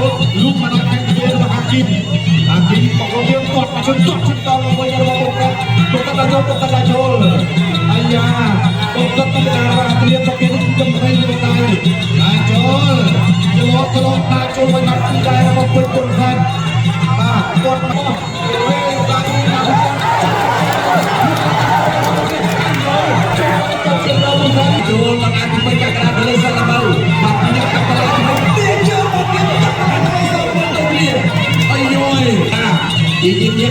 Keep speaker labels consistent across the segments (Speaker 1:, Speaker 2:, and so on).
Speaker 1: ចូលលូកមកដល់ខាងជើងរបស់ហាគីមហាគីមបកយើងគាត់មកជន់ទាត់ជន់ដល់វិញរបស់បុកបុកដល់ចូលបុកដល់ចូលអាយ៉ាបុកទៅដល់រ៉ាត្រៀមបុកគេចំរៃទៅដៃដល់ចូលចូលចូលដល់ចូលវិញដល់ទីដែររបស់ពេជ្រគុណខេតបាទគាត់មកវិញដល់ចូលមកអាទី2កក្កដាទៅលើសាឡាបៅបាទនេះកក្កដាទីជើងមកទៀតកាប់ទៅសល់ទៅគ្នាអាយយអាយីយីយី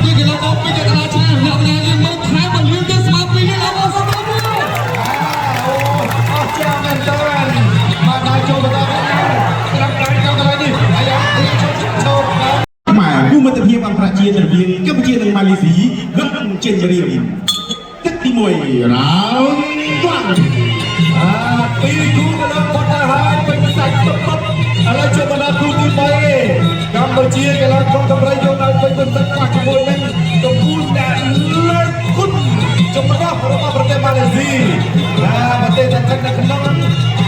Speaker 2: ជាគីឡូកពីកក្កដាឆ្នាំអ្នកកញ្ញាយើងមើលថែមមកលឿនទៀតស្មើ2លានអបអរសាទរមួយ
Speaker 1: អូអស្ចារ្យមែនតើបាទដល់ចូលបន្តក្រាបដៃចូលកន្លែងនេះអាយ៉ាអាយ៉ាចូលចូល
Speaker 3: ខ្មែរគូមិត្តភាពអន្តរជាតិរវាងកម្ពុជានិងម៉ាឡេស៊ីនឹងចេញរៀមទឹកទី1 round 1
Speaker 1: អាពីរគូកន្លងផុតទៅហើយពេញសាច់ពុតពុតឥឡូវចូលមកដល់គូទី3កម្ពុជាកន្លងក្រុមកម្រិតយកដល់ពេញទឹកប៉ះជាមួយនឹងតកូលអ្នកលើកគុណចម្រុះរបស់ប្រទេសម៉ាឡេស៊ីណាប្រទេសដែលស្ថិតនៅក្នុង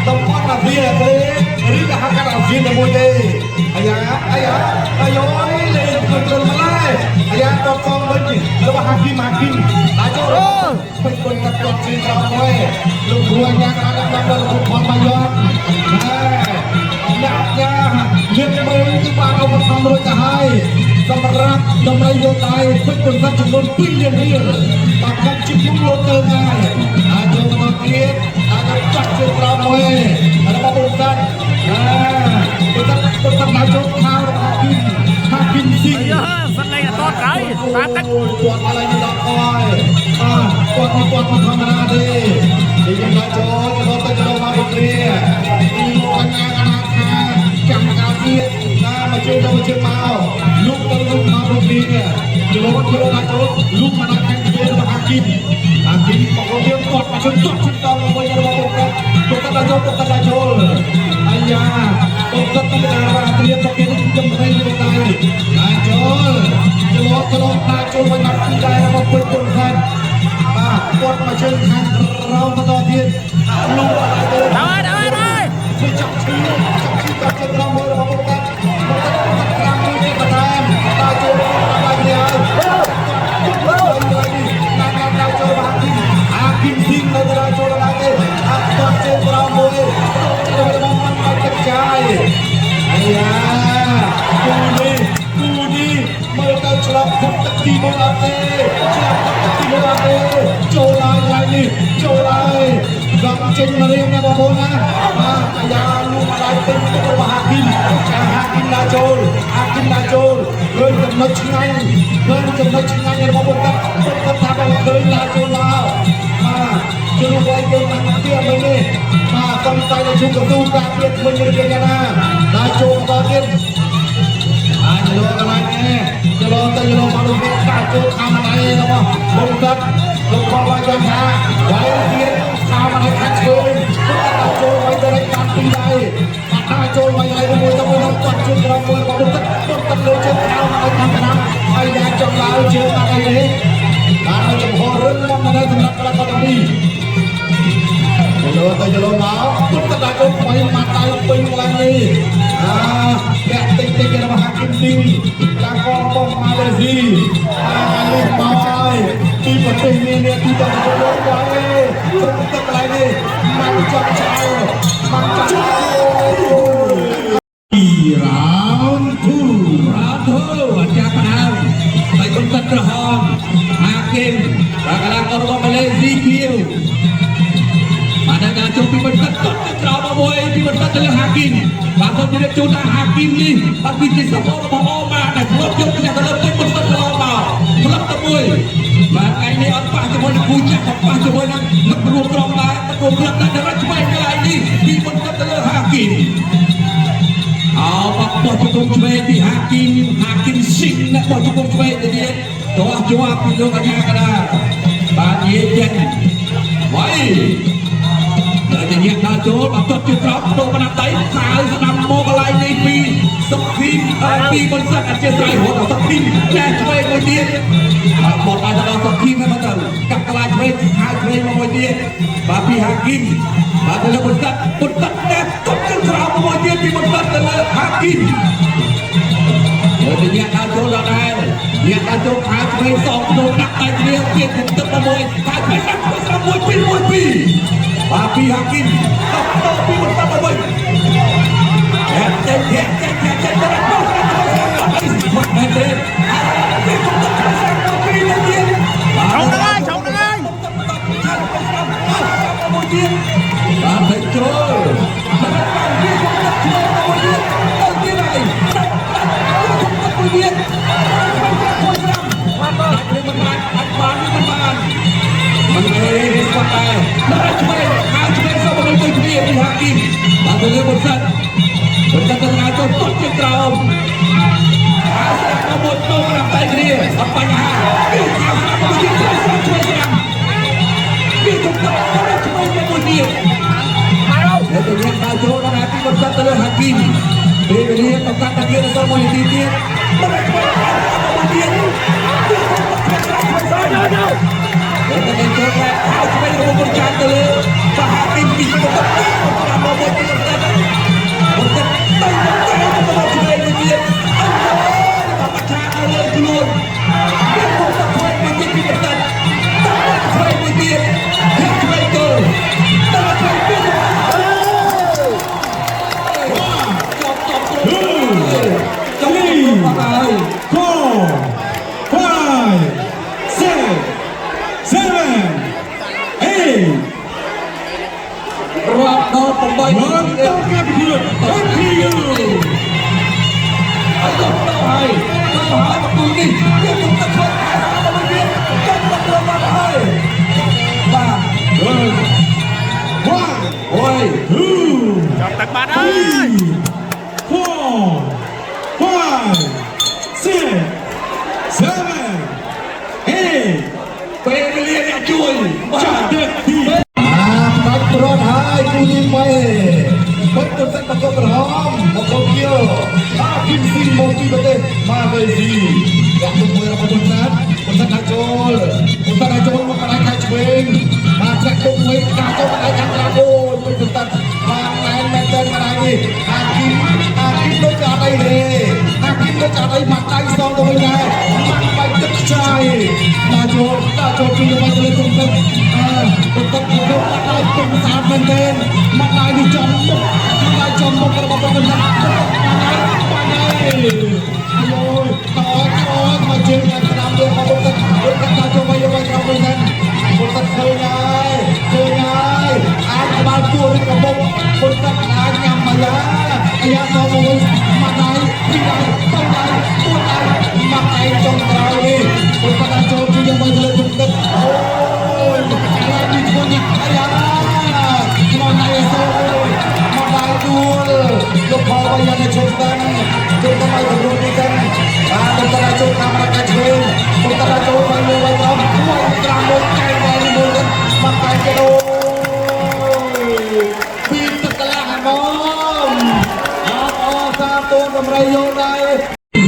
Speaker 1: តំបន់អាស៊ីអាគ្នេយ៍ឬក៏ហៅកាត់អាស៊ានតែមួយទេអាយ៉ាអាយ៉ាអាយយលេងគុណលម្លេះអាយ៉ាតបសងវិញរបស់ហាគីមហាគីមដាក់ចូលពេញគុណកាត់គាត់ជឿក្រោមមួយលោកគ្រូអាញាក៏ដាក់ដល់លោកផលបាយ័នណែអ្នកញ៉ាយើងមើលគឺបានឧបត្ថម្ភរួចទៅហើយសម្រាប់តម្រៃយកដៃពេញគុណចំនួន2លានរៀលបាទកាត់ជិះមុខលោកទៅហើយអាចចូលមកទៀតអាចចាក់ជើងក្រោមមួយរបស់បុសាអាបុសាបុសាដល់ចូលខោរបស់ហាគីមហាគីមស៊ី
Speaker 4: យើសិនលេងអត់តក្រោយបាទទឹក
Speaker 1: គាត់ឥឡូវនេះដល់អយបាទគាត់មកគាត់មកធម្មតាទេនេះខ្ញុំដល់ចូលចូលទៅចូលមកដូចគ្នាពីកញ្ញាកណាថាចាំកាលទៀតណាមកជើងទៅជើងមកលុកទៅលុកមកដូចគ្នាចូលចូលដល់ចូលលុកមកដល់ខាងជើងរបស់ហាគីមហាគីមបកយើងគាត់មកជន់ទាត់ជន់ដល់វិញរបស់បុកបុកដល់ចូលបុកដល់ចូលអាយ៉ាបុកទៅដល់រ៉ាត្រៀមបុកគេចំរៃទៅដៃដល់ចូលចូលចូលដល់ចូលវិញដល់ទីដែររបស់ពេជ្រគុណខេតបាទគាត់មកជើងខាងក្រោមបន្តទៀតលុកដល់ទៅ
Speaker 4: ដល់ដល់ដល់
Speaker 1: ជួយចាប់ឈឺចាប់ឈឺកាត់ជើងក្រោមមួយរបស់បុកបុកក្រាមមួយទៀតបន្ថែមដល់ចូលដល់គ្នាហើយនេះណាស់ដល់ចូលហាគីមហាគីមស៊ីងនៅដល់ចូលដល់ទេអត់ទាត់ជើងក្រោមមួយរបស់មិនបាច់ទឹកចាយអាយ៉ាគូនេះគូនេះមើលទៅឆ្លងគុកទឹកទី1អត់ទេឆ្លងទឹកទី1អត់ទេចូលឡើងឡើងនេះចូលឡើងកងចេញមករៀងណាបងប្អូនណាបាទអាយ៉ាលូមកដល់ពេញទឹករបស់ហាគីមចាហាគីមដល់ចូលហាគីមដល់ចូលឃើញចំណុចឆ្ងាញ់ឃើញចំណុចឆ្ងាញ់របស់បុកបុកថាបើឃើញដល់ចូលមកបាទជ្រុះໄວយើងមកទៀតមិញនេះបាទកំសៃដល់ជុំកទូការទៀតមិញរៀងយ៉ាងណាដល់ចូលបន្តទៀតអាចលោកន្លែងនេះចលោទៅចលោមកលោកនេះដាក់ចូលខាងម្ដាយរបស់បុកទឹកលោកបងឲ្យចាំថាវាយទៀតខាងម្ដាយខាងឆ្វេងដាក់ចូលវាយទៅតាមពីរដៃដាក់ចូលវាយដៃមួយទៅមួយនឹងគាត់ជើងក្រោមមួយរបស់បុកទឹកបុកទឹកលើជើងក្រោមឲ្យខាងក្រាមហើយយ៉ាងចង់ឡើងជើងបាត់អីទេបានឲ្យចំហរឹងមាំណាស់សម្រាប់ក្លឹបទាំងពីរចលោទៅចលោមកពុតកដាក់ចូលវាយមកដៃពេញកន្លែងនេះអាលាក់តិចតិចរបស់ហាគីមស៊ីឡាករបស់ម៉ាឡេស៊ីអានេះមកហើយពីប្រទេសនានាទីទៅលោកហើយពុតទឹកកន្លែងនេះមកចង់ចោលមកចង់ចោល
Speaker 3: round 2
Speaker 2: រ៉ាធូអត់ចាប់ផ្ដើមហើយគុណទឹកក្រហមហាគីមបាទកីឡាកររបស់ម៉ាឡេស៊ីខៀវបាទដល់ចូលពីបន្ទាត់ទឹកក្រោមមកមួយពីបន្ទាត់ទៅលើហាគីមបាទសូមជម្រាបជូនថាហាគីមនេះបាទគឺជាសពរបស់អូម៉ាដែលធ្លាប់យកឈ្នះទៅលើពេញបន្ទាត់កន្លងមកធ្លាប់ទៅមួយបាទថ្ងៃនេះអត់ប៉ះជាមួយនឹងគូចាស់ក៏ប៉ះជាមួយនឹងមិត្តរួមក្រុមដែរមិត្តរួមក្លឹបដែរដែលរត់ឆ្វេងកន្លែងនេះពីបន្ទាត់ទៅលើហាគីមអោបបោះជង្គង់ឆ្វេងពីហាគីមហាគីមស៊ីងអ្នកបោះជង្គង់ឆ្វេងទៅទៀតទាស់ជាប់ពីលោកកញ្ញាកដាបាទនិយាយចេញវ៉ៃដល់តែញាក់ដល់ចូលបាទទាត់ជើងក្រោមដូរបណាត់ដៃខាវស្ដាំមកកន្លែងនេះពីសុខធីមពីបុនស័កអធិស្ឋានរត់សុខធីមចែកឆ្វេងមួយទៀតបាទបត់ឲ្យទៅដល់សុខធីមហើយមកទៅកាប់កន្លែងឆ្វេងខាវឆ្វេងមកមួយទៀតបាទពីហាគីមបាទទៅលើបុនស័កបុនស័កតែ គីមលើទៅញាក់ដល់ចូលដល់ដែរញាក់ដល់ចូលខាងឆ្វេងសងក្នុងដាក់ដៃគ្នាទៀតទឹកមួយខាងឆ្វេងដាក់ឆ្វេងស្ដាំ1 2 1 2បាទពីហាគីមតបតពីបន្ទាប់មកវិញធាក់ចេញធាក់ចេញធាក់ចេញទៅដល់ចូលស្ដាំចូលស្ដាំអីស្មាត់មែនទេពីគុំទឹកស្ដាំពីទៅទៀត
Speaker 4: ឆុងហ្នឹងហើយឆុងហ្នឹងហើយ
Speaker 2: មួយទៀតបាទទៅចូលបាទពីគុំទឹកចូលមួយទៀតទៅទៀតហើយគុំទឹកមួយទៀតចូលស្ដាំបាទមិនបានអត់បានមិនបានមិនអេស្គាល់ដែរដល់ឆ្វេងខាងឆ្វេងសមកទៅគ្នាពីហាគីមបាទទៅលើបុសិតបុសិតទៅណាចូលទុកជាក្រោមខាងស្ដាំមកមួយទៅក្រាបតែគ្នាអត់បញ្ហាពីខាងស្ដាំមកទៀតឆ្វេងស្ដាំឆ្វេងស្ដាំពីទុកទៅឆ្វេងមួយទៀតហើយទៅញ៉ាំដល់ចូលដល់ហាគីមបុសិតទៅលើហាគីមពេលវេលាកំកាត់តាគៀនដល់មួយនាទីទៀតមកឆ្វេងមួយទៀតពីទុកទៅឆ្វេងស្ដាំឆ្វេងស្ដាំ តែតែចូលតែហៅឆ្វេងរបស់បុចានទៅលើសាហាទីពីទៅទៅតាមមកមួយទៀតទៅទៅទៅទៅទៅឆ្វេងមួយទៀតអើយបាក់ឆាទៅលើខ្លួនវាពុំទៅឆ្វេងមួយទៀតពីទៅទៅឆ្វេងមួយទៀតវាឆ្វេងទៅទៅឆ្វេងពីចប់ចប់ត្រង់ចប់មកហើយ
Speaker 3: 4 5 6 7 8
Speaker 2: រាប់ដល់8
Speaker 3: បន្តការប្រកួត MPU
Speaker 2: ហើយដល់ដល់ហើយដល់ហើយមកគូនេះវាគុំទឹកធ្វើអាសាមកវិញចុចមកលើមកហើយបាទ
Speaker 3: 1
Speaker 2: អូយ
Speaker 3: 2
Speaker 4: ចប់ទឹកបាត់ហើយ
Speaker 3: 3 4 5 6 7 8
Speaker 2: ពេលវេលាអ្នកជួយ
Speaker 3: ចាប់ទឹកទី
Speaker 1: អាផ្ដាច់ព្រាត់ហើយគូទី3បាត់ទៅសិនបកក្រហមមកកៀវអាគីមស៊ីមកពីប្រទេសម៉ាឡេស៊ីយ៉ាក់មួយរបស់បុសាតបុសាតដាក់ចូលបុសាតដាក់ចូលមកកន្លែងខាងឆ្វេងបាទចាក់ទុកមួយដាក់ចូលកន្លែងខាងក្រៅអូយបុសាតបានណែនមែនតើកន្លែងនេះអាគីមអាគីមដូចអត់អីទេអាគីមដូចអត់អីបាត់ដៃសងទៅវិញដែរបាត់បាច់ទឹកខ្ចាយដាក់ចូលដាក់ចូលជួយទៅលើទុំទឹកអើទុំទឹកទៅបាត់ដៃទុំស្អាតមែនទែនបាត់ដៃនេះចំមុខបាត់ដៃចំមុខរបស់បុសាតបាត់ដៃបាត់ដៃអាយតតមកជើងខាងស្ដាំទៀតរបស់បុសាតបុសាតដាក់ចូលមកយកមកក្រោមបុសាតបុសាតឃើញហើយឃើញហើយអាចក្បាលគួរឬក៏មុខបុសាតអាចញ៉ាំមកយ៉ាអាយ៉ាសមកវិញបាត់ដៃពីរដៃបីដៃបួនដៃបាត់ដៃចុងក្រោយនេះបុសាតដាក់ចូលជួយយកមកលើទុំទឹកអូយនេះឈ្មោះនេះអាយ៉ាក្នុងដៃសូមកដៃដួលលោកផលវាយ៉ាងនេះឈប់តាំងចូលទៅឲ្យទម្រង់នេះតាំងបាទបុសាតដាក់ចូលខាងម្ដាយឆ្វេងបុសាតដាក់ចូលទៅលើវិញក្រោមមួយត្រាំមួយកែងនេះមួយទៅបាត់ដៃគេអូយពីទឹកកន្លះហ្មងអបអសាទរកម្រៃយោដែរ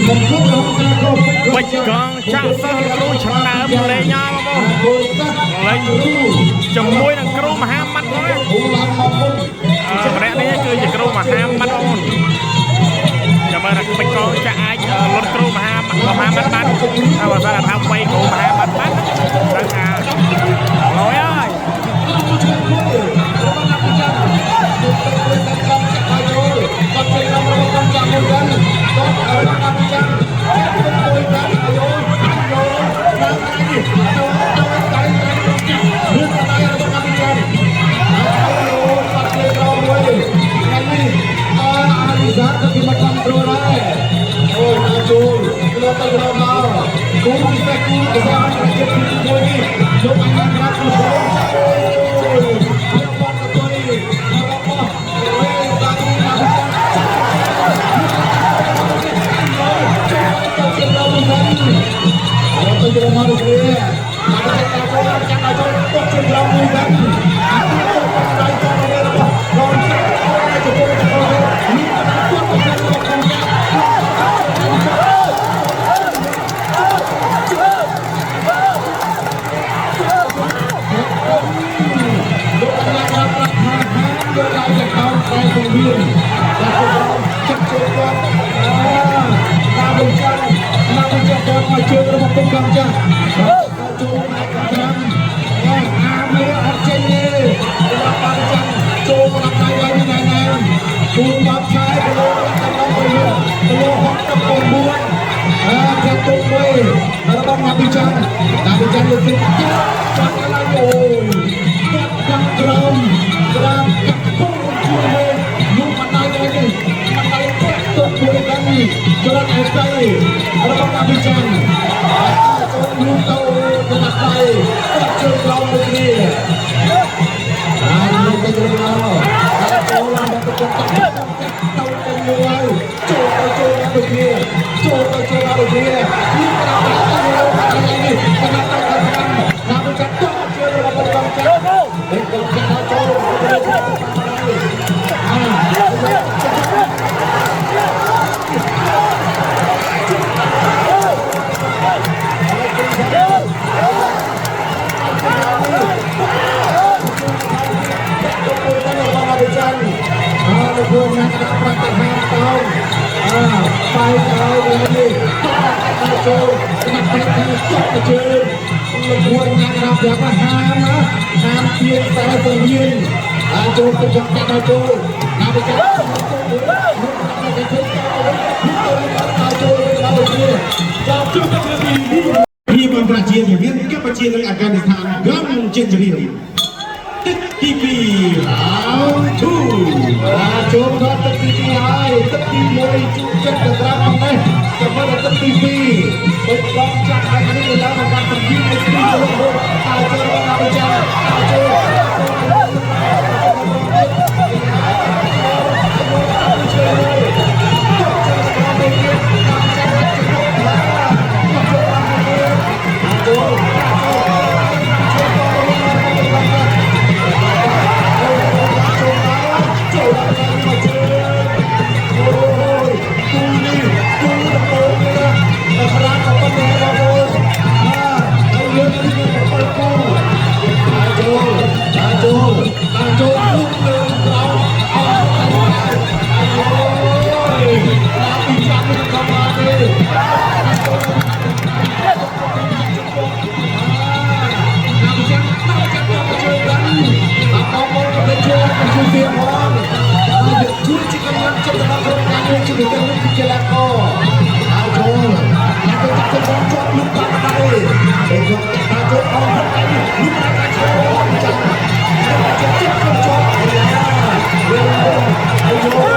Speaker 1: កំពុងរងការកោ
Speaker 4: វិចកងចាក់សិស្សគ្រូឆ្នើមលេងអបងប្អូនលេងជាមួយនឹងគ្រូមហាម៉ាត់បងម្នាក់នេះគឺជាគ្រូមហាម៉ាត់បងប្អូនចាំមើលថាវិចកងចាក់អាចលុតគ្រូមហាម៉ាត់បានតែបើសិនថាវៃគ្រូមហាម៉ាត់បានដឹងថាលយហើយ
Speaker 1: លោកកញ្ញាប្រាប់ថាហាមយកដៃទៅខោតែពងវៀន ចូលគាត់ណាវិចារណាវិចារគាត់មកជើងរបស់ពុកកំចាស់ចូលណាកំត្រាំអាមេអត់ចេញទេរបស់បានចាំចូលមកដល់ដៃឡើងនេះណែណែគូបាប់ឆាយគីឡូ19គីឡូ69អាចាត់ទុកមួយរបស់ណាវិចារណាវិចារលើកទឹកចាប់កន្លែងអូយគាត់ខាងក្រោមក្រាមកាក់ពុំជួយវិញនោះមិនដៃទេមិនដៃគាត់ទុកមួយដល់ចរន្តអេសៃរបស់ណាវិចារចូលនោះទៅដល់ដៃគាត់ជើងក្រោមមួយគ្នាហើយលោកទៅក្រោមចូលឡើងទៅគាត់ទៅទៅយូរហើយចូលទៅចូលមកដូចគ្នាចូលទៅចូលមកដូចគ្នានេះក្រោមទៅនេះកណ្ដាលទៅខាងណាវិចារទុកជើងរបស់បងចាស់នេះបងចាស់ចូលអើលោកណាក់ដាក់ប្រាក់ទៅហាមតោងអើបាយទៅនេះចូលស្ដាប់ទៅចុកទៅជើងលោកគួរណាក់ដាក់ប្រាប់ហាមណាហាមជាខ្សែពងៀនអើចូលទៅចង់កាត់ដល់ចូលណាទៅចាក់ចូលលោកទៅទៅទៅចូលដល់ចូលចាប់ជុំទៅពី
Speaker 3: ភាពអន្តរជាតិរវាងកម្ពុជានិងអាហ្គានីស្ថានកំជារៀមទឹកទី2 round 2
Speaker 1: បាទចូលដល់ទឹកទី2ហើយទឹកទី1ជុំចិត្តទៅត្រាប់អត់ទេទៅមើលទឹកទី2បើបងចាក់ឲ្យនេះឡើងមកកាន់ទឹកទី2លោកតើចូលដល់ណាចាតើចូលអូយទូនេះទូដំបូងនេះណាតែប្រាក់ក៏ប៉ុណ្ណេះបងប្អូនអាហើយយើងនេះក៏ប៉ុណ្ណគូអាចូលអាចូលអាចូលលុកលើក្រោមអត់ទៅអូយណាពីចាំនេះក៏មកទេណាពីចាំណាពីចាំក៏ជួយដែរបងប្អូនក៏ជួយជួយទៀតផងជួយជាកម្លាំងចិត្តដល់ក្រុមការងារជាពិសេសនេះគឺកីឡាករហើយចូលណាទៅចាប់ទៅជាប់លុកតាមដៃពេលយកតាចូលអស់ដៃលុកតាមចូលចាំចាប់ចាប់ជាប់ហើយចូល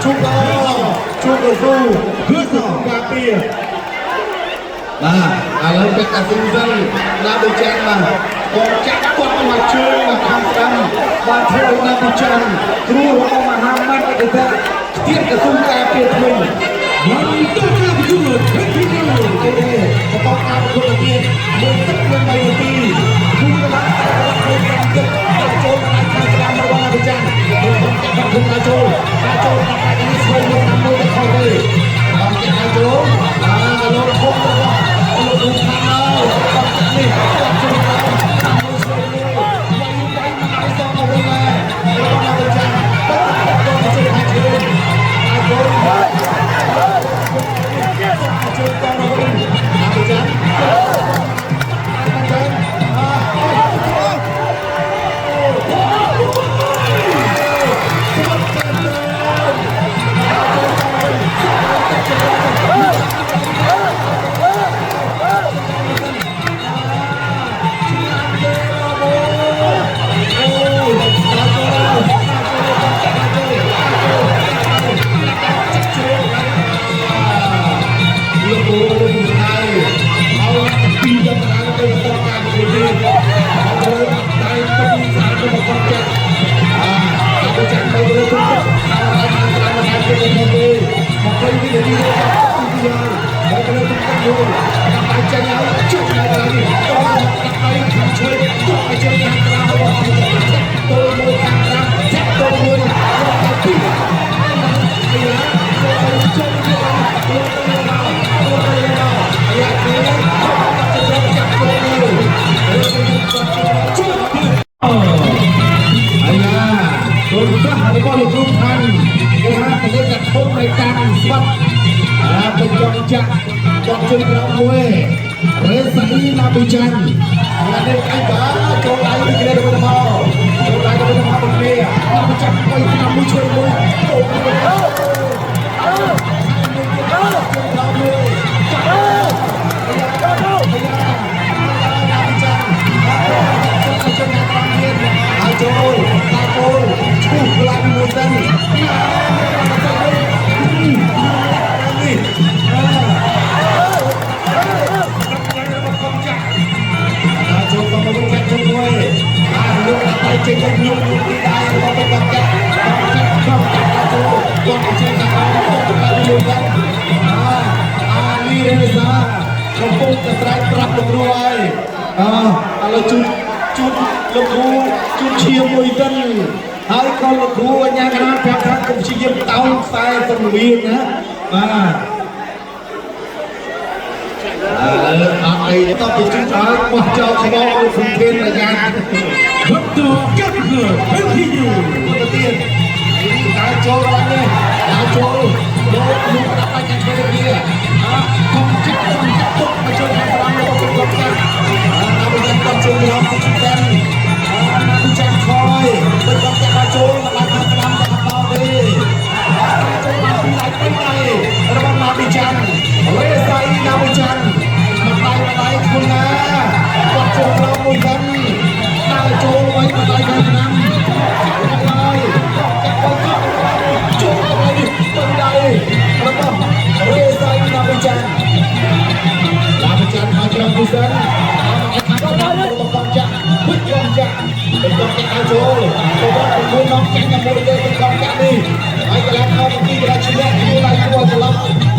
Speaker 1: ជុំដល់ជុំទៅស៊ូគឺសការពារបាទឥឡូវពាក់អាស៊ីសិនណាដូចចាក់បាទគាត់ចាក់គាត់មកជើងមកខាងស្ដាំបាទធ្វើឲ្យណាដូចចាក់គ្រូរបស់មហាម៉ាត់គេថាខ្ទាតក្រសួងការពារថ្មី
Speaker 3: បន្តការប្រកួត continue
Speaker 1: ទេបន្តការប្រកួតទៀតមួយទឹកមួយ3នាទីគូកន្លងតែគាត់ធ្វើតាមទឹកចូលដល់ខាងស្ដាំរបស់ណាដូចចាក់គាត់ចាក់គាត់គុំដល់ចូលដល់ចូលដល់តែនេះស្វែងរកតាមមួយទៅខុសទេដល់ចាក់ដល់ចូលអាលោកធំរបស់លោកលោកខាងហើយគាត់ចាក់នេះគាត់ចូលដល់តាមមួយស្វែងរកវាយវាយមកឲ្យសងមកវិញដែររបស់ណាដូចចាក់គាត់ចូលទៅខាងជើងដល់ចូល ចូលតមកវិញណាដូចចាក់ចាក់អា ចាក់គាត់ជើងក្រោមមួយរេសាអ៊ីណាប៊ីចាន់នេះអញបាទចូលដៃពីគ្នាទៅមកចូលដៃទៅមកពីគ្នាណាប៊ីចាន់បីឆ្នាំមួយជួយមួយអូអូក្រោមមួយចាក់ណាប៊ីចាន់ចូលណាត្រង់ទៀតហើយចូលណាចូលឈូសឡើងមួយសិនណានេះចូលកុំមកកាត់ជួយបាទលោកដៃចេញទៅខ្ញុំទីដៃរបស់បកាត់កាត់កាត់ចូលគាត់ជើងខាងក្រោមទៅជួយដែរអាលីរេសាកំពុងតែស្រែកប្រាប់លោកគ្រូហើយអឥឡូវជូតជូតលោកគ្រូជូតឈាមមួយសិនហើយក៏លោកគ្រូអញ្ញាកណាប្រាប់ថាកុំព្យាយាមតោងខ្សែសង្វៀនណាបាទអឺអត់អីតបពីជូតហើយបោះចោលខ្មោចលោកសុធានរយ៉ា
Speaker 3: បន្តកាត់ធ្វើ continue
Speaker 1: ទៅទៀតដើរចូលឡើងនេះដើរចូលលោកលោកដាក់បាច់ខាងឆ្វេងនេះអកុំចាក់កុំចាក់ទុកមកចូលខាងស្ដាំលោកកុំចាក់ណាបើចាក់គាត់ចូលក្រោមទៅសិនណាបើចាក់ខយបើគាត់ចាក់ដល់ចូលមកឡើងខាងស្ដាំតែអត់ដល់ទេចូលមកពីដៃពេញដៃរបស់ណាប៊ីចាន់រេសៃណាប៊ីចាន់មកដៃមកដៃធ្ងន់ណាគាត់ចូលក្រោមមួយសិនដើរចូលໄວមកដៃខាងស្ដាំហើយចាក់គាត់ចូលទៅនេះពេញដៃរបស់រេសៃណាប៊ីចាន់ណាប៊ីចាន់មកក្រោមមួយសិនរបស់កងចាក់វិចកងចាក់เป็นកងចាក់ឲ្យចូលទៅដល់ខ្លួននំចាញ់មួយទេកងចាក់នេះហើយកន្លងមកទីកន្លងឈ្នះខ្លួនដៃគួរត្រឡប់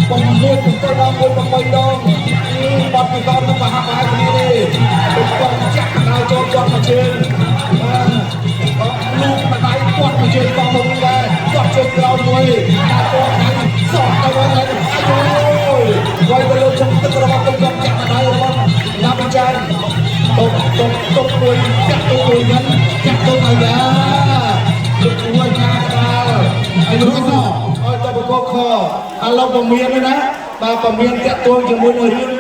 Speaker 1: 6 7ដង1 8ដងបាត់ពីកងទៅប្រហាក់ប្រហែលគ្នាទេเป็นកងចាក់ដល់ចូលគាត់មកជើងលូកម្ដាយគាត់មកជើងកងមកវិញដែរគាត់ជើងក្រោមមួយដល់គាត់ដៃសក់ទៅវិញហើយអូយវាយទៅលើជុំទឹករបស់កងចាក់ម្ដាយរបស់ណាបចាន់តុកតុកតុកមួយចាក់តុកមួយហ្នឹងចាក់តុកឲ្យយ៉ាលោកគួរញ៉ាក្បាលហើយលោកសឲ្យតបកខឥឡូវពមៀននេះណាបាទពមៀនតាក់ទងជាមួយនឹងរឿង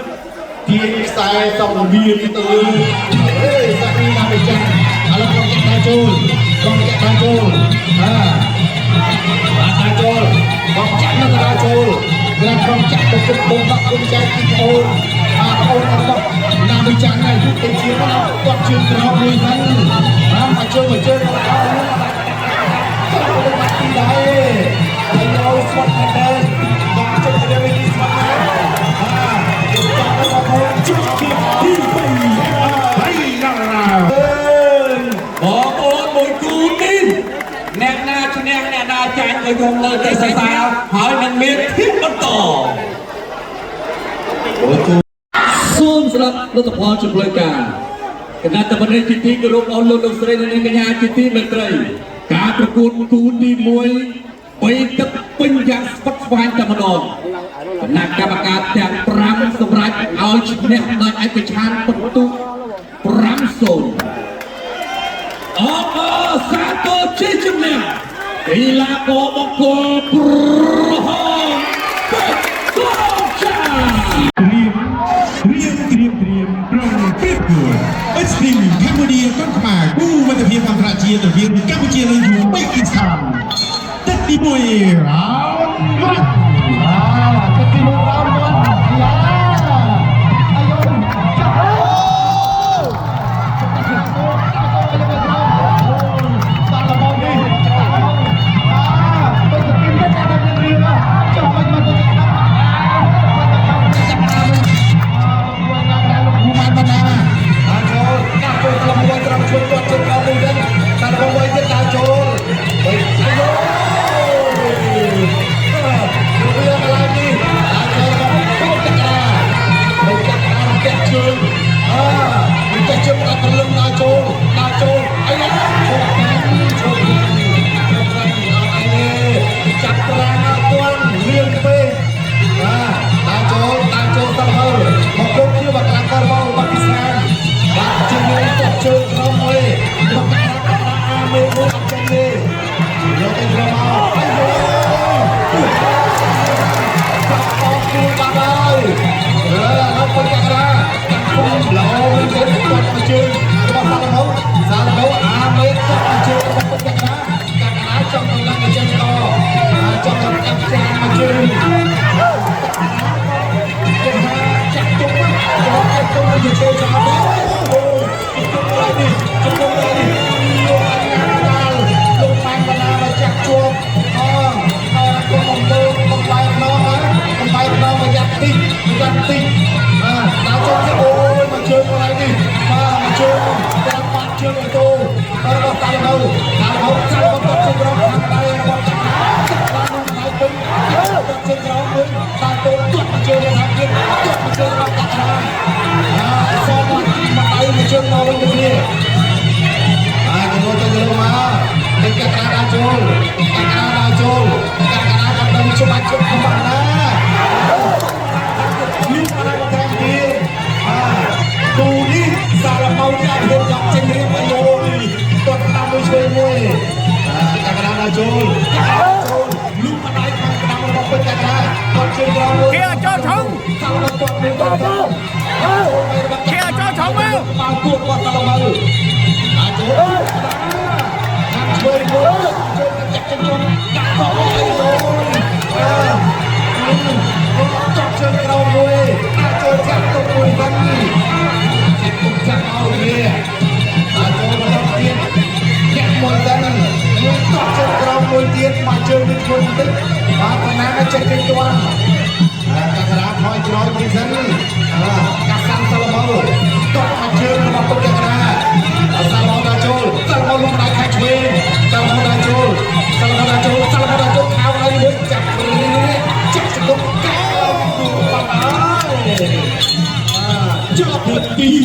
Speaker 1: ទាញខ្សែសង្វៀនទៅអេសាក់នេះណាបចាន់ឥឡូវកងចាក់ដល់ចូលកងចាក់ដល់ចូលបាទបាទដល់ចូលកងចាក់នឹងដល់ចូលក្រាកងចាក់ទៅគិតបងបាក់គុំចែកទីអូនអាអូនរបស់ណាបចាន់អាយុទៅជាងគាត់ជើងក្រោមមួយហ្នឹងបាទមកជើងមកជើងដល់ចូលមកទីដែរហើយនៅស្វាត់មែនទេបងជុំទៅវិញស្វាត់មែនបាទចូលដល់បង
Speaker 3: ជុំទី3ហើយដល់
Speaker 2: បងប្អូនមួយគូនេះអ្នកណាឈ្នះអ្នកណាចាញ់ក៏ខ្ញុំលើតែសរសើរហើយនឹងមានភាពបន្តសូមស្ដាប់លទ្ធផលជាផ្លូវការគណៈតបនេះជាទីគោរពអស់លោកលោកស្រីនិងនាងកញ្ញាជាទីមេត្រីការប្រកួតគូទី1បីទឹកពេញយ៉ាងស្វិតស្វាញតែម្ដងគណៈកម្មការទាំង5សម្រាប់ឲ្យឈ្នះដោយឯកច្ឆន្ទពិន្ទុ5-0អបអរសាទរជ័យជំនះកីឡាករបង្គោលក្រហមពេជ្រកងចា
Speaker 3: ត្រៀមត្រៀមត្រៀមត្រៀមប្រងព្រៀបគួរ Extreme កម្ពុជាកងខ្មែរគូមិត្តភាពអន្តរជាតិរវាងកម្ពុជានិងយូបេគីស្ថានទឹកទី1 round 1
Speaker 1: ទឹកទី1 round 1យ៉ាអាយចាក់អូតាលមកនេះអាទៅទៅពីនេះដល់រៀងចុះមិនមកទៅចាប់ចាប់ណាវិញលោកគ្រូបានបណ្ណាដល់ចូលដាក់ចូលក្លំមួយត្រង់ជួយគាត់ជើងក្រោមវិញទៅតែរបស់វិញទៀតដល់ចូលវិញអាយវាកន្លែងនេះដល់ចូលរបស់កូនចក្រាមកចាក់អារតាក់ជើងអើវាចាក់ជើងដល់ព្រលឹងដល់ចូលដល់ចូលអីណាចូលចូលចូលអត់អីចាប់ប្រាំអត់ទាន់លៀងពេកបាទដល់ចូលដល់ចូលទៅហើយមកគុំជាបាក់ឡាការរបស់បាគីស្ថានបាទជើងនេះជើងក្រោមមួយមកកាអាមេមួយអត់ចេញទេយកទៅក្រោមមកអាយចាប់អស់គូបាត់ហើ ជើងរបស់សាឡម៉ូសាឡម៉ូអាមេទាត់មកជើងរបស់ពេជ្រកណ្ដាលកណ្ដាលចង់ទៅឡើងជើងកចង់ទៅកាប់ចានមកជើងគេថាចាក់ទុកចាក់ទុកទៅជើងចោលអូជុំឡើយនេះជុំឡើយនេះលោកអញ្ញាដាល់លោកម៉ែនបណ្ណាមកចាក់ជាប់អអរគុណអំពើកំបែខ្នងណាកំបែខ្នងមកយ៉ាត់តិចយ៉ាត់តិចបាទដល់ជុំទៅអូយមកជើងកន្លែងនេះបាទមកជើងតែបាត់ជើងអូតូរបស់តាឡូតាឡូចាក់មកជើងក្រោមខាងដៃរបស់តាបានមកដៃពេញជើងក្រោមមួយតាមទៅទាត់មកជើងរបស់ទៀតទាត់មកជើងរបស់តាខ្នាអាសមកមកដៃមកជើងមកវិញទៅគ្នាបាទកូនទៅលើមកពេញកក្រាដល់ចូលកក្រាដល់ចូលកក្រាដល់ដល់ជុំបាច់ជុំកំបាណាលូកមកដល់តាមទៀតបាទគូនេះសារ៉ាប៉ៅនេះអត់ហ៊ានយកចេញរៀបអាយយទាត់តាមមួយឆ្វេងមួយកក្រាដល់ចូលកក្រាចូលលូកមកដៃខាងក្តាំរបស់ពេញកក្រាទាត់ជើងក្រោមមួយ
Speaker 4: គេចូលឆុង
Speaker 1: សារ៉ាប៉ៅទាត់មួយទាត់
Speaker 4: គេចូលឆុងមក
Speaker 1: បាល់គួតគាត់សារ៉ាប៉ៅអាចចូលខាងឆ្វេងមួយចូលចាក់ជើងដាក់កអូយអឺចាក់ជើងក្រោមមួយអាចចូលចាក់ទុកមួយវិញចាក់ទុកចាក់ឲ្យគ្នាអាចចូលបន្តទៀតចាក់មួយទៅមួយតក់ជើងក្រោមមួយទៀតមកជើងនេះធ្វើបន្តិចបាទប៉ុណ្ណាក៏ចេះចេញទាន់កាក្រាថយក្រោយបន្តិចសិនកាសាន់សាឡម៉ូតក់មកជើងរបស់ពុកកាក្រាសាឡម៉ូដល់ចូលសាឡម៉ូលុំដៃខាងឆ្វេងសាឡម៉ូដល់ចូលសាឡម៉ូដល់ចូលសាឡម៉ូដល់ចូលខោឲ្យមួយចាប់ចាក់ចង្គង់កែបាត់ហើយ
Speaker 3: ចប់លើកទី1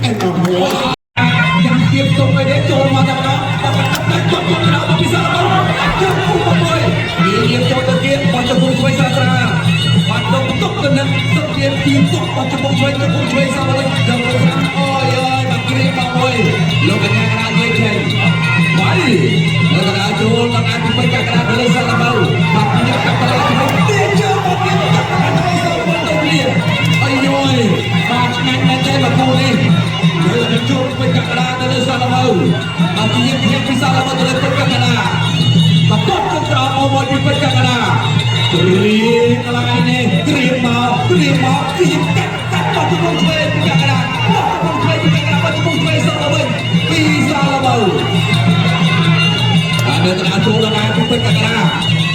Speaker 3: អែមមួយ
Speaker 2: យ៉ាងទៀបទុំឲ្យចូលមកតែម្ដងបាត់តែគាត់គាត់ក្រៅមកពីសារ៉ាជើងពុំមួយវារៀបចូលទៅទៀតបោះជង្គង់ឆ្វេងស្រាស្រាបាត់ទុកទុកទៅនឹងសុខជាទីទុកបោះជង្គង់ឆ្វេងជង្គង់ឆ្វេងសាវលជង្គង់ស្រាអូយអើយបាត់គ្រាមកមួយលោកកញ្ញាកណ្ដាលលេខចេញបាយលោកកណ្ដាលចូលដល់អាចពីពេញកណ្ដាលទៅលើសារ៉ាបៅបាត់យកកាប់កណ្ដាលឆ្វេងទីជើងមកទៀតកាប់កណ្ដាលឆ្វេងសាវលទៅគ្នាអាយយបាទឆ្ងាញ់មែនទេលោកពូនេះ ជួយទៅជួបពេញកក្កដាទៅលើសាឡម៉ូបាទជាធៀបពីសាឡម៉ូទៅលើពេញកក្កដាបាទទាត់ជើងក្រោមមកមួយពីពេញកក្កដាត្រៀមកន្លែងនេះត្រៀមមកត្រៀមមកគឺយើងកាត់កាត់បោះជង្គង់ឆ្វេងពីកក្កដាបោះជង្គង់ឆ្វេងពីកក្កដាបោះជង្គង់ឆ្វេងសល់ទៅវិញពីសាឡម៉ូបាទនៅកណ្ដាលចូលដល់ណាពីពេញកក្កដា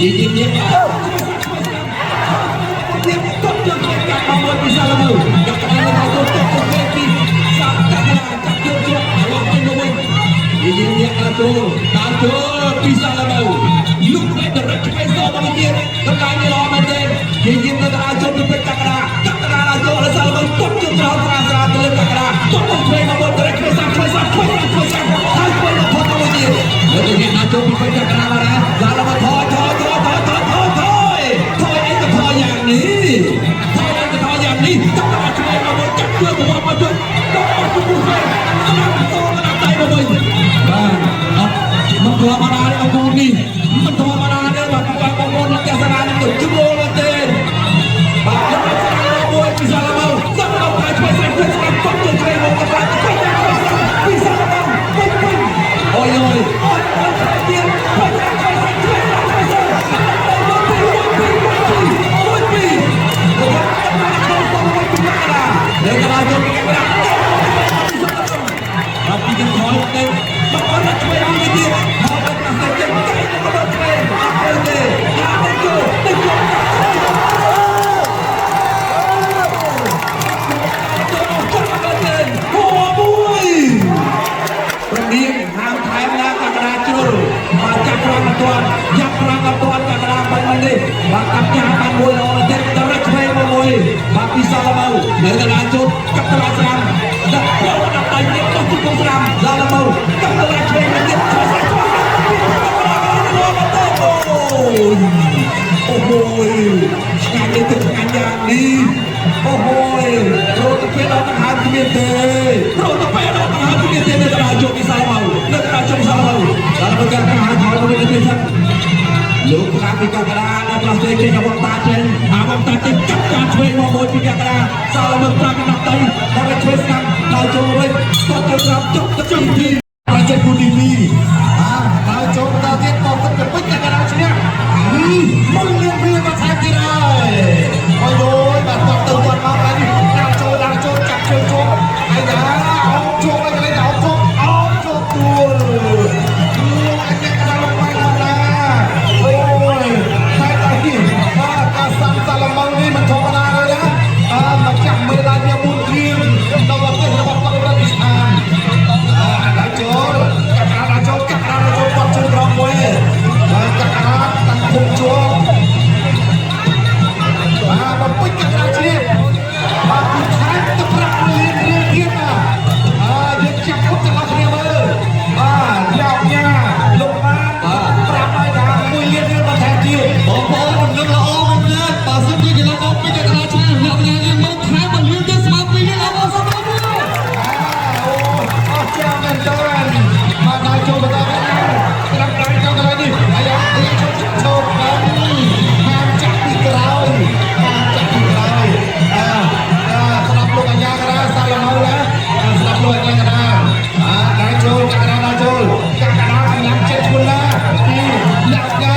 Speaker 2: ជាជាញៀមទៀតទាត់ជើងឆ្វេងកាត់មកមួយពីសាឡម៉ូកក្កដានៅចូលទាត់ជើងឆ្វេងពីសាកក្កដាចាប់ជើងជាប់ឡងទៅវិញនិយាយអ្នកដល់ចូលតាមចូលពីសាឡម៉ូលុកទៅដរិចឆ្វេងសមកទៀតតម្លៃនេះល្អមែនទេនិយាយនៅកណ្ដាលចូលពីពេជ្រកក្កដាកក្កដាដល់ចូលសាឡម៉ូទាត់ជើងក្រោមស្រាស្រាទៅលើកក្កដាទាត់ទៅឆ្វេងមកដរិចឆ្វេងសាឆ្វេងសាឆ្វេងសាឆ្វេងសាហើយឆ្វេងមកផុតទៅទៀតនៅទៅអ្នកដល់ចូលពីពេជ្រកក្កដាមកណាសាឡម៉ូថយថយថយថយថយថយថយថយអីទៅថយយ៉ាងនេះថយអីទៅថយយ៉ាងនេះកក្កដាឆ្វេងមកមួយចាប់ជើងមកជួយដល់អត់ជុំឆ្វេងស្ដាប់តកណ្ដាលដៃមកវិញបាទអត់មិនធម្មតាទេអង្គនេះមិនធម្មតាទេបាទបងប្អូនអ្នកទស្សនានឹងទៅជួលទេបាទយកស្ដាប់មួយពីសាឡម៉ូសាឡម៉ូឆ្វេងស្ដាប់ស្ដាប់តទៅឆ្វេងមកកណ្ដាលឆ្វេងឆ្វេងពីសាឡម៉ូពេញពេញអូយអូយអត់អត់ទៀតឆ្វេងឆ្វេងឆ្វេងឆ្វេងឆ្វេងមួយពីរមួយពីរមួយពីរលើកដល់យកកណ្ដាលបាទពីយើងថយទៅបាត់អត់ឆ្វេងមួយទៀតហើយដល់ទៅចេញកែទៅដល់ឆ្វេងអត់ទៅទេទៅចូលទៅចូលចូលមួយប្រមៀងហាមថែមណាកក្កដាជ្រុលបាទចាប់ប្រាំអត់ទាន់ចាប់ប្រាំអត់ទាន់កក្កដាបាញ់មកនេះបាទកាប់ចាបានមួយល្អទៀតទៅរកឆ្វេងមកមួយបាទពីសាឡម៉ូនៅកណ្ដាលជុតកាប់តឡាស្រាំដាក់ចូលដល់ដៃនេះបោះជង្គង់ស្រាំសាឡម៉ូកាប់តឡាឆ្វេងមកទៀតឆ្វេងឆ្វេងអូយអូហូយឆ្ងាញ់នេះទៅឆ្ងាញ់យ៉ាងនេះអូហូយរត់ទៅពេលដល់ដង្ហើមគ្មានទេរត់ទៅពេលដល់ដង្ហើមគ្មានទេនៅកណ្ដាលជុំពីសាឡម៉ូនៅកណ្ដាលជុំសាឡម៉ូដល់ទៅកាន់ហាថយទៅវិញទៀតលោកខាងពីកក្កដាដល់ផ្លាស់ចេញចេញអវតាចេញអវតាចេញកាប់ចានឆ្វេងមកមួយពីកក្កដាសាឡមើប្រាំកណ្ដាប់ដៃដល់ឆ្វេងស្ដាំ ដើរចូលវិញគាត់ទៅប្រាប់ចុកទៅជុំទី
Speaker 1: ប្រជាគូទី2បាទដើរចូលបន្តទៀតបទឹកទៅពេញកណ្ដាលឈ្នះមុនលៀងវាមកថែមទៀតហើយអូយអូយបាទគាត់ទៅគាត់មកហើយនេះដើរចូលដើរចូលចាប់ជើងជាប់ហើយណាអោបជាប់ហើយកន្លែងអោបជាប់អោបជាប់ទួលលោកអញ្ញកណ្ដាលមកដល់ណាអូយតែតែនេះបាទការសាំសាឡម៉ង់នេះមិនធម្មតាទេណាបាទម្ចាស់មេដាយ4គ្រៀងដល់ប្រទេសរបស់កូរ៉េស្ថាន ដាក់ចូលកាក់ដាក់ចូលកាក់ដាក់ចូលគាត់ជើងក្រោមមួយបាទកាក់ដាក់តាំងគុំជួបាទបំពេញកាក់ដាក់ជ្រាបបាទគឺថែមទៅ5លានរៀលទៀតណាអើយើងចាប់គុំទាំងអស់គ្នាមើលបាទលោកញ៉ាលោកបានប្រាប់ឲ្យថា1លានរៀលបន្ថែមទៀត
Speaker 2: បងប្អូនដំណឹងល្អមែនទែនបើសិនជាកីឡាករពេញកណ្ដាលឆ្នះអ្នកញ៉ាយើងមកថែម1លានទៀតស្មើ2លានអបអរសាទរមួយ
Speaker 1: អូអស់ចាមែនតើបាទដល់ចូលបន្តទៅក្រាំដៃចូលកន្លែងនេះអាយ៉ាអាយ៉ាចូលចូលបានហាមចាក់ពីក្រោយហាមចាក់ពីក្រោយអាអាស្ដាប់លោកអាយ៉ាកណាសាឡម៉ៅណាស្ដាប់លោកអាយ៉ាកណាអាដល់ចូលកាក់ណាដល់ចូលកាក់ណាសម្រាប់ចិត្តឈុនណាពីអ្នកណា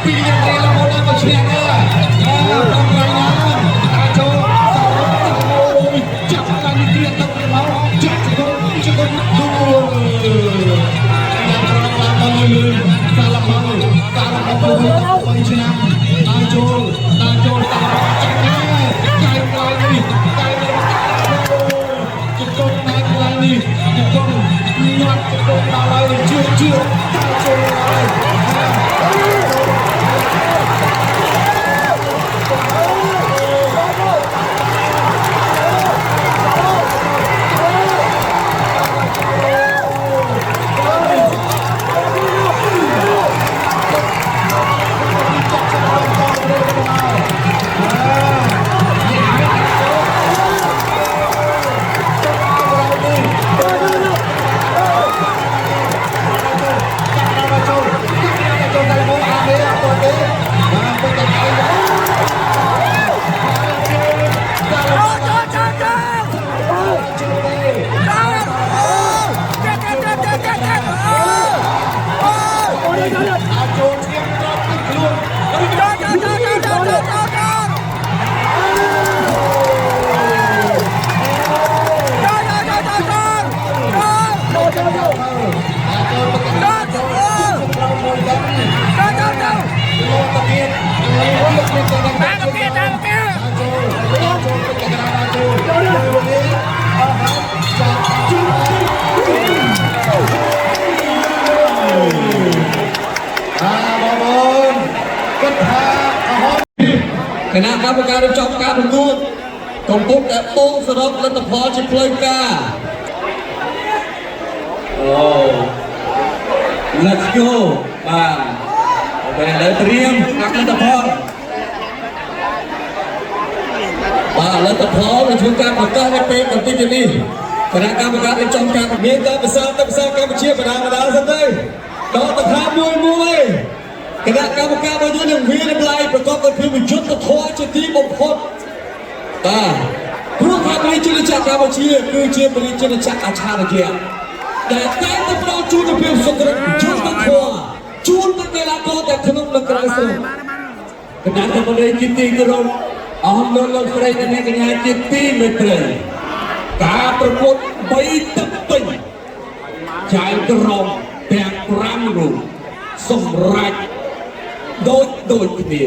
Speaker 1: ពីអ្នករៀលមកដល់ក៏ឈ្នះដែរអាប្រំប្រៃណាដល់ចូលសាឡម៉ៅចាប់កានេះទៀតទៅមកចាក់ជង្គង់ជង្គង់ដួលយ៉ាងក្រងឡើងមកលឿនសាឡម៉ៅសាឡម៉ៅទៅ3ឆ្នាំដល់ចូលដល់ចូលសាឡម៉ៅចាក់ដែរកែងកន្លែងនេះកែងរបស់ជង្គង់ណែកន្លែងនេះជង្គង់ញាត់ជង្គង់ដល់ហើយជឿជឿដល់ចូលហើយ ចូលចូលតែមកអាមេអត់ទេបាទទៅតែឯង
Speaker 5: ចូលចូលចូលចូលចូលចូលចូល
Speaker 1: អាចចូលឈាមត្រប់ពីខ្លួន
Speaker 5: ចូលចូលចូលចូលចូលចូលចូលចូលចូល
Speaker 1: អាចចូលទៅកណ្ដាលចូលក្រោមមួយដល់
Speaker 5: ចូលចូលចូល
Speaker 1: លោកតាទៀតលោកទៀតមានតែ
Speaker 5: តាមគេតាមគេ
Speaker 1: ចូលចូលទៅកណ្ដាលចូលចូលនេះអស់ហើយចាប់ជុំអាបងប្អូនគិតថាអស់
Speaker 2: គណៈកម្មការរៀបចំការប្រកួតកំពុងតែបូកសរុបលទ្ធផលជាផ្លូវការអូ Let's go បាទអូខេឥឡូវត្រៀមដាក់លទ្ធផលបាទលទ្ធផលនឹងធ្វើការប្រកាសនៅពេលបន្តិចទៀតនេះគណៈកម្មការរៀបចំការមានតែភាសាទៅភាសាកម្ពុជាបណ្ដាបណ្ដាសិនទៅដកទៅខាងមួយមួយគណៈកម្មការរបស់យើងនឹងវាតម្លៃប្រកបដោយភាពយុត្តិធម៌ជាទីបំផុតបាទព្រោះថាប្រជាជាតិកម្ពុជាគឺជាប្រជាជាតិអច្ឆរិយៈដែលតែងតែផ្ដល់ជូននូវភាពសុក្រិតយុត្តិធម៌ជូនដល់កីឡាករទាំងក្នុងនិងក្រៅស្រុក គណៈកម្ពុជាជាទីគោរពអស់លោកលោកស្រីនិងអ្នកកញ្ញាជាទីមេត្រីការប្រកួត3ទឹកពេញចែកក្រុមទាំង5រូបសម្រាប់ដូចដូចគ្នា